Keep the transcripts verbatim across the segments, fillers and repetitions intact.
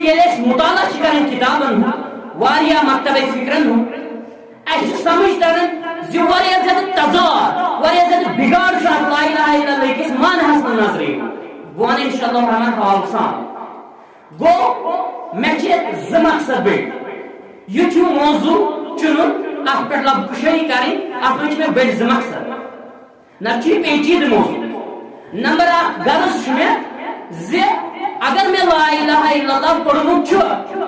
ییٚلہِ أسۍ مطالعہ چھِ کران کِتابن ہُنٛد، واریاہ مکتبے فکرن ہُنٛد، اَسہِ چھُ سمجھ تران زِ واریاہ زیادٕ تضاد، واریاہ زیادٕ بگاڑ چھُ اَتھ لا الہ الا اللہ کِس معنہَس منٛز نظرِ یِوان۔ بہٕ وَنہٕ انشاءاللہ الرحمن حوالہٕ سان۔ گوٚو، مےٚ چھِ زٕ مقصد بیٚیہِ۔ یُتھ ہیوٗ موضوع چُنُن، اَتھ پٮ۪ٹھ لب کُشٲیی کرٕنۍ، اَتھ منٛز چھِ مےٚ بٔڑۍ زٕ مقصد۔ نتہٕ چھُ یہِ پیچیدٕ موضوع۔ نمبر اکھ غرض چھُ مےٚ زِ اگر مےٚ لا الہ الا اللہ پوٚرمُت چھُ،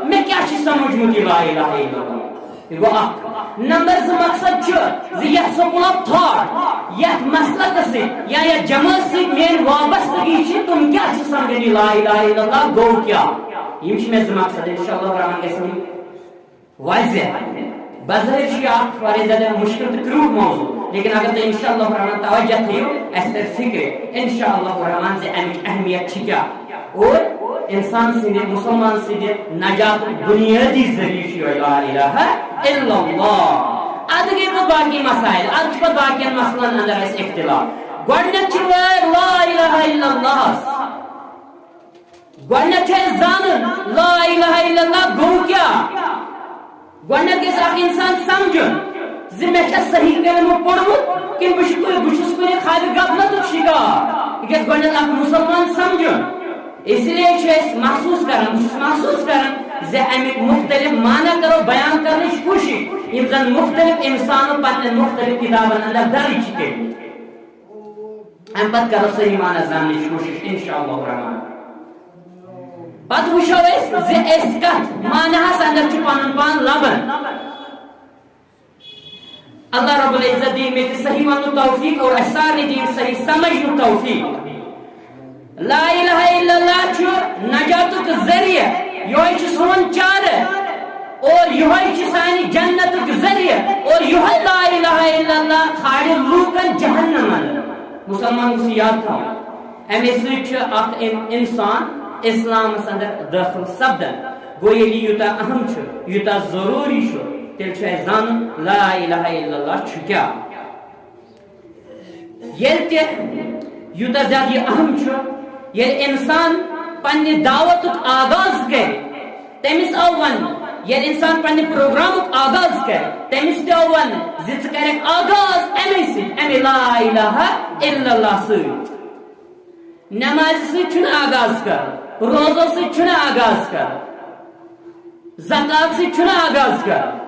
مےٚ کیٛاہ چھُ سمجھمُت یہِ لا الہ الا اللہ؟ یہِ گوٚو اکھ۔ نمبر زٕ مقصد چھُ زِ یتھ school of thought، یتھ مسلکس سۭتۍ یا یتھ جمٲژ سۭتۍ میٲنۍ وابستگی چھِ، تِم کیٛاہ چھِ سمجھان یہِ لا الہ الا اللہ گوٚو کیٛاہ؟ یِم چھِ مےٚ زٕ مقصد، انشاءاللہ الرحمن گژھِ وۄنۍ واضح۔ بظٲہر چھُ یہِ اکھ واریاہ زیادٕ مشکل تہٕ کرٛوٗٹھ موضوع، لیکن اگر تُہۍ انشاءاللہ الرحمن توجہ تھٲیِو، اَسہِ تَرِ فکرِ انشاءاللہ الرحمن زِ اَمِچ اہمیت چھِ کیٛاہ اور انسان سٕنٛدِ، مسلمان سٕنٛدِ نجاتُک بنیٲدی ذٔریعہٕ چھُ یِہوٚے لا الہ الا اللہ۔ اَدٕ گٔے پَتہٕ باقی مسائل، اَدٕ چھُ پَتہٕ باقین مسلن اندر اَسہِ اختلاف۔ گۄڈٕنیتھ چھِ وٲرۍ لا الہ الا اللہس۔ گۄڈٕنیتھ چھُ اَسہِ زانُن لا الہ الا اللہ گوٚو کیٛاہ۔ گۄڈٕنیتھ گژھِ اکھ انسان سمجھُن زِ مےٚ چھا صحیح کلمہٕ پوٚرمُت کِنہٕ بہٕ چھُس کُنہِ، بہٕ چھُس کُنہِ خوابِ غفلتُک شکار۔ یہِ گژھِ گۄڈٕنیتھ اکھ مسلمان سمجھُن۔ اس لیے چھُ أسۍ محسوس کران، بہٕ چھُس محسوس کران زِ اَمِکۍ مختلف معنی کرو بیان کرنٕچ کوٗشش، یِم زن مختلف انسانو پننٮ۪ن مختلف کتابن اندر درج چھِ کٔرمٕتۍ۔ امہِ پتہٕ کرو صحیح معنی زاننٕچ کوٗشش، انشاءاللہ الرحمن۔ پتہٕ وٕچھو أسۍ زِ أسۍ کتھ معناہس اندر چھِ پنُن پان لبان۔ اللہ رب العزت دِیِن مےٚ تہِ صحیح وننُک توفیق اور اسہِ سارنٕے دِیِن صحیح سمجھنُک توفیق۔ لا الہ الا اللہ چھُ نجاتُک ذٔریعہٕ، یِہوٚے چھُ سون چارٕ اور یِہوٚے چھُ سانہِ جنتُک ذٔریعہٕ اور یِہوٚے لا الہ الا اللہ کھالہِ لوٗکن جہنم اندر۔ مسلمان گوٚژھ یہِ یاد تھاوُن، اَمے سۭتۍ چھُ اکھ اِن-، انسان اسلامس اندر دٲخل سپدان۔ گوٚو ییٚلہِ یہِ یوٗتاہ اہم چھُ، یوٗتاہ ضروٗری چھُ، تیٚلہِ چھُ اَسہِ زانُن لا الہ الا اللہ چھُ کیٛاہ۔ ییٚلہِ تہِ یوٗتاہ زیادٕ یہِ اہم چھُ، ییٚلہِ اِنسان پننہِ دعوتُک آغاز کرِ، تٔمِس آو وننہٕ، ییٚلہِ اِنسان پننہِ پروگرامُک آغاز کرِ، تٔمِس تہِ آو وننہٕ زِ ژٕ کرکھ آغاز اَمے سۭتۍ، اَمے لا الہ الا اللہ سۭتۍ۔ نمازِ سۭتۍ چھُنہٕ آغاز کرُن، روزو سۭتۍ چھُنہٕ آغاز کرُن، زکات سۭتۍ چھُنہٕ آغاز کرُن۔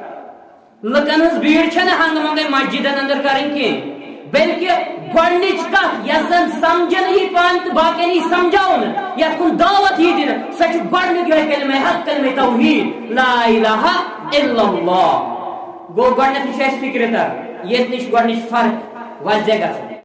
لُکن ہٕنٛز بیٖڑ چھنہٕ ہنگہٕ منگے مسجدن اندر کرٕنۍ کینٛہہ، بلکہ گۄڈنِچ کتھ یۄس زن سمجھن یی پانہٕ تہٕ باقین یی سمجھاونہٕ، یتھ کُن دعوت یی دِنہٕ، سۄ چھِ گۄڈنیُک یِہوٚے کلمہ حق، کلمہ توحید، لا الہ الا اللہ۔ گوٚو گۄڈنیتھٕے چھِ اسہِ فکرِ تران ییٚتہِ نِش گۄڈنِچ فرق واضح گژھان۔